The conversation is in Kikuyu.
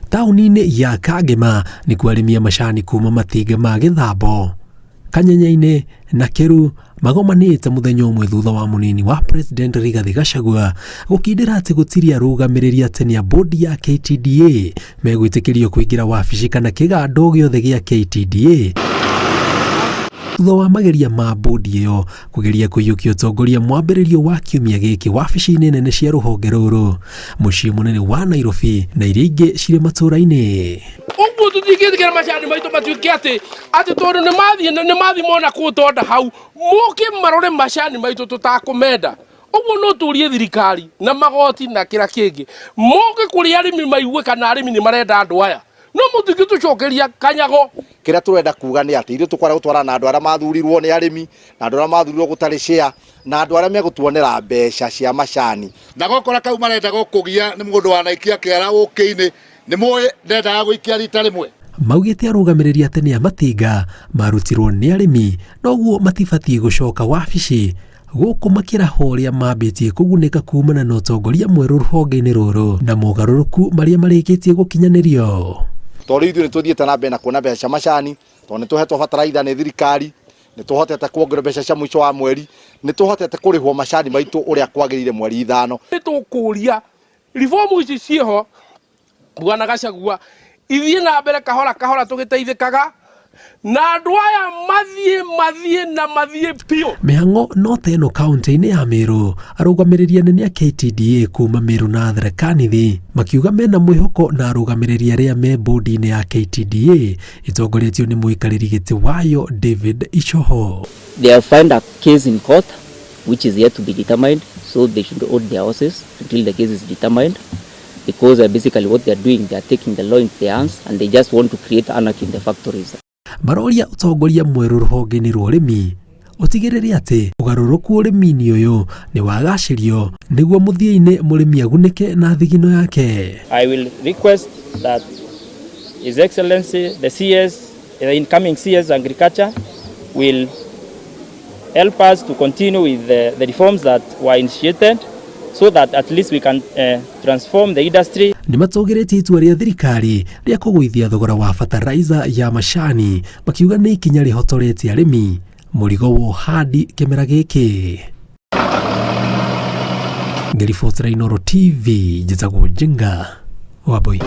Taũni-inĩ ya Kangema nĩkuo arĩmi a macani kuma matinga ma Gĩthambo, Kanyenye-inĩ na Kĩru magomanĩte mũthenya ũmwe thutha wa mũnini wa President Rigathĩ Gachagua gũkindĩra atĩ gũtirĩ arũgamĩrĩri a tene a bodi ya KTDA megwĩtĩkĩrio kũingĩra wabici kana kĩganda o gĩothe gĩa KTDA thutha wa mageria ma bodi ĩyo kũgeria kũiyũkia ũtongoria mwambĩrĩrio wa kiumia gĩkĩ wabici-inĩ nene cia rũhonge rũrũ mũciĩ mũnene wa Nairobi na iria ingĩ cirĩ matũũra-inĩ. Ũguo tũtingĩtĩkĩra macani maitũ matuĩke atĩ atĩ tondũ nĩ mathiĩ nĩ mathiĩ mona kũtonda hau moke marore macani maitũ tũtakũmenda. Ũguo no tũrie thirikari na magoti na kĩra kĩngĩ moke kũrĩ arĩmi maigue kana arĩmi nĩ marenda andũ aya no mũtingĩtũcokeria kanyago. Kĩrĩa tũrenda kuga nĩ atĩ ithuĩ tũkwenda gũtwarana na andũ arĩa mathurirwo nĩ arĩmi na andũ arĩa mathurirwo gũtarĩ share na andũ arĩa megũtuonera mbeca cia macani. Na gokora kau marenda gũkũgia nĩ mũndũ wanaikia kĩara ũkĩ-inĩ nĩ mũĩ ndendaga gũikia rita rĩmwe. Maugĩte arũgamĩrĩri a tene a matinga marutirwo nĩ arĩmi noguo matibatiĩ gũcoka wabici gũkũ makĩraha ũrĩa mambĩtie kũgunĩka kumana na ũtongoria mwerũ rũhonge-inĩ rũrũ na mogarũrũku marĩa marĩkĩtie gũkinyanĩrio. Tondũ ithuĩ nĩ tũthiĩte na mbere na kuona mbeca cia macani, tondũ nĩ tũhetwo bataraitha nĩ thirikari, nĩ tũhotete kuongererwo mbeca cia mũico wa mweri, nĩ tũhotete kũrĩhwo macani maitũ ũrĩa kwagĩrĩire mweri ithano. Nĩ tũkũria reform ici ciĩho Bwana Gachagua ithiĩ na mbere kahora kahora tũgĩteithĩkaga na andũ aya mathiĩ mathiĩ na mathiĩ biũ. Mĩhang'o no ta ĩno kaunti-inĩ ya Meru, arũgamĩrĩri anene a KTDA kuma Meru na Tharaka Nithi makiuga mena mwĩhoko na arũgamĩrĩri arĩa me bodi-inĩ ya KTDA ĩtongoretio nĩ mũikarĩri gĩtĩ wayo David Ichoho. They have filed a case in court which is yet to be determined, so they should hold their horses until the case is determined, because basically what they are doing, they are taking the law into their hands and they just want to create anarchy in the factories. Maroria ũtongoria mwerũ rũhonge-inĩ rwa ũrĩmi ũtigĩrĩre atĩ ũgarũrũku ũrĩmi-inĩ ũyũ nĩ wagacĩrio nĩguo mũthia-inĩ mũrĩmi agunĩke na thigino yake. I will request that His Excellency the CS, the incoming CS Agriculture, will help us to continue with the reforms that were initiated so that at least we can transform the industry. Nĩ matũgĩrĩtie itua rĩa thirikari rĩa kũgũithia thogora wa bataraiza ya macani makiuga nĩ ikinya rĩhotorete arĩmi mũrigo wa ũhandi kĩmera gĩkĩ. Ngĩribotera Inooro TV, njĩtagwo Njenga Wambui.